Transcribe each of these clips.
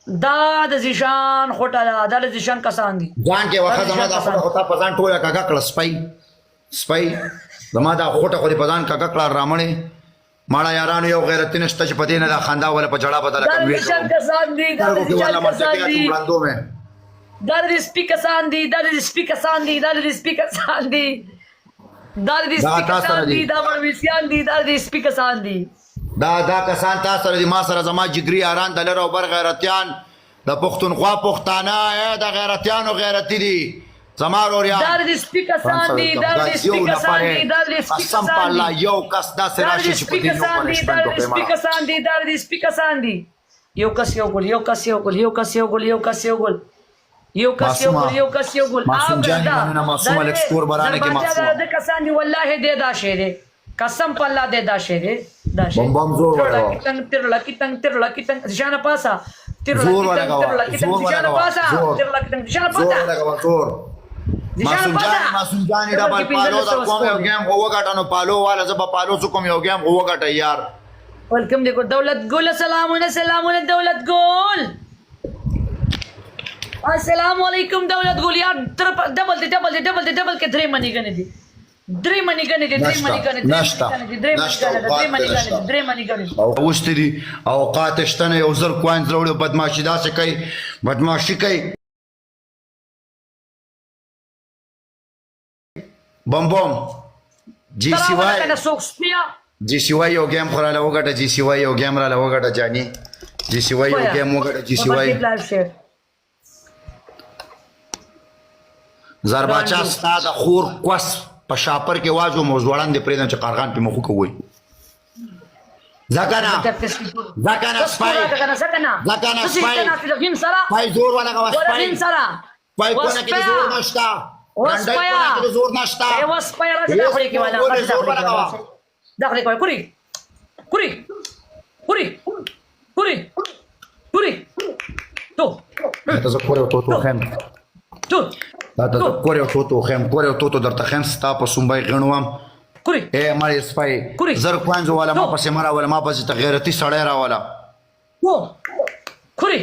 دا د زیشان خوټه ده، دا د زیشان کسان دي. ځان کې دا وخه د زما زیشان دا کسان خوټه دي. خو تا په ځان ټوله کږه کړه. سپی سپی، زما دا خوټه خو دې په ځان کږه کړه رامړې. ماړه یارانو، یو غیرتی نشته چې په دې نه دا خندا ولا په جړا بدله دا کم د وی زیشان کسان دي، دا د سترګو کې زیشان ولا کسان مرچکې دي، اچوم وړاندو مې. دا د سپي کسان دي، دا د سپي کسان دي، دا د سپي کسان دي، دا د دا سپي تا سره کسان دي. دي، دا مړویسیان دي، دا د سپي کسان دي. دا کسان تا سره دي، ما سره زما جګري یاران د لر او بر غیرتیان د پښتونخوا پښتانه د غیرتیانو غیرتی دي زما روریان. دا د سپي کسان دي، دا د سپي یو کسان نفر دي، دا د سپي قسم په کسان الله دي، یو کس داسې دا راشي د چې په سپي دې یو کسان دي، دا پنشمنټ د وکړي سپي مړه. کسان دي، دا د سپي کسان دي. یو کس یو ګل، یو کس یو ګل، یو کس یو ګل، یو کس یو ګل، یو کس یو معصومه ګل، یو کس یو ګل. معصوم او جان دا مننه. دا معصومه لږ سکور برانه کې. زرباچا دا معصومه د کسان دي، والله دې دا شی دی، قسم په الله دې دا شی دی، دا شی. بم بم زور ترړه ولګوه. کی تنگ، ترړه کی تنگ، ترړه کی تنگ، ځانه پاسا، ترړه زور کی تنگ، ولګوه، ترړه کی تنگ، زور ځانه ولګوه، پاسا، زور ترړه کی تنگ، ځانه زور پاسا، ولګوه زور. ځانه معصوم پاسا. جان، معصوم جان ترړه ډبل کی پالو 15 در کوم. سکور یو دی. ګیم خو وګټه نو پالو والا، زه په پالو څه کوم؟ یو ګیم خو وګټه یار. ولکم دی دولت ګل، سلامونه سلامونه دولت ګل، السلام علیکم دولت ګل یار. ډبل دی، ډبل دی، ډبل دی، ډبل کې درې منی غنې دي، درې منی غنې دي، درې نشته منی غنې، درې نشته منی غنې دي، درې منی نشته غنې، درې اوقات منی دې غنې نشته دي، درې منی غنې. او اوستي دي اوقات شته نه. یو 1000 کوینز راوړي، بدمعاشي داسې کوي، بدمعاشي کوي. بم بم جی سی تراوله وای کنه څوک سپیا. جی سی وای یو گیم خو راله وګټه. جی سی وای یو گیم راله وګټه جانی. جی سی وای یو پویا گیم وګټه جی سی بابا وای. ټیپ لایف شیر. زرباچا ډانډو ستا د خور کوس په شاپر کې واجو مو ځوړند دې پرېږدم چې قارغان پې مخو کوي. ځکه نه، ځکه نه سپی، ځکه نه سپی، سپی زور ولګوه. سپی سپی کونه کې زور نشته، ډنډۍ کونه کې زور نشته. اوس ولې زور ولګوه؟ کوري کوري کوري کوري کوري تو. ته زه کور یو تو تو خیم. تو. دا ته زه کور یو تو تو خیم، کور یو تو تو درته خیم، ستا په سومبای غنوم. کوري اے مړې سپی کوري 1000 کوینز والا ما تو پسې مه راوله، ما پسې ته غیرتي سړی راوله. تو کوري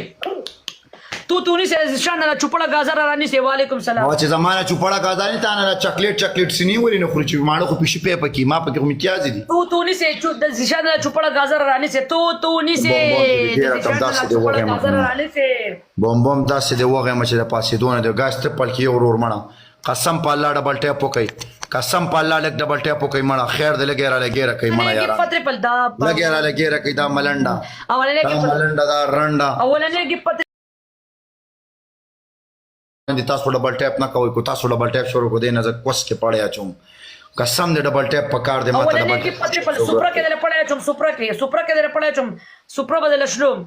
تو تو نیسه شان نه چوپړه گازر را نیسه. وعلیکم سلام. او چې زمانه چوپړه غازانی تا نه چاکلیټ چاکلیټ سنی ولې نه خوري چې ماړه خو پېشي پې پکې ما پکې خو امتیاز دي. تو تو نیسه چو د زیشان نه چوپړه گازر را نیسه، تو تو نیسه بوم بوم د دې ډېره کم زیشان داسې نه دې چوپړه وغیم. گازر را نیسه. بوم بوم داسې دې وغیم چې د پاسېدو نه د ګاز ټریپل کې یو ورور مړه. قسم په الله ډبل ټیپ وکئ، قسم په الله لږ ډبل ټیپ وکئ مړه. خیر دې لږه را لګیره کوي مړه نه یارانو، کې پتر پل دا لږه را لګیره کوي. دا ملنډه اولنې دا کې پتر ملنډه دا رنډه اولنې کې پتر دې تاسو ډبل ټیپ نه کوئ. کو تاسو ډبل ټیپ شروع کو دې نه زه کوس کې پړې اچوم. قسم دې ډبل ټیپ پکار دې ماته اولنې ډبل کې پتر پل سپرا کې دل پړای چم، سپرا کې، سپرا کې دل پړای چم، سپرا بدل شلوم.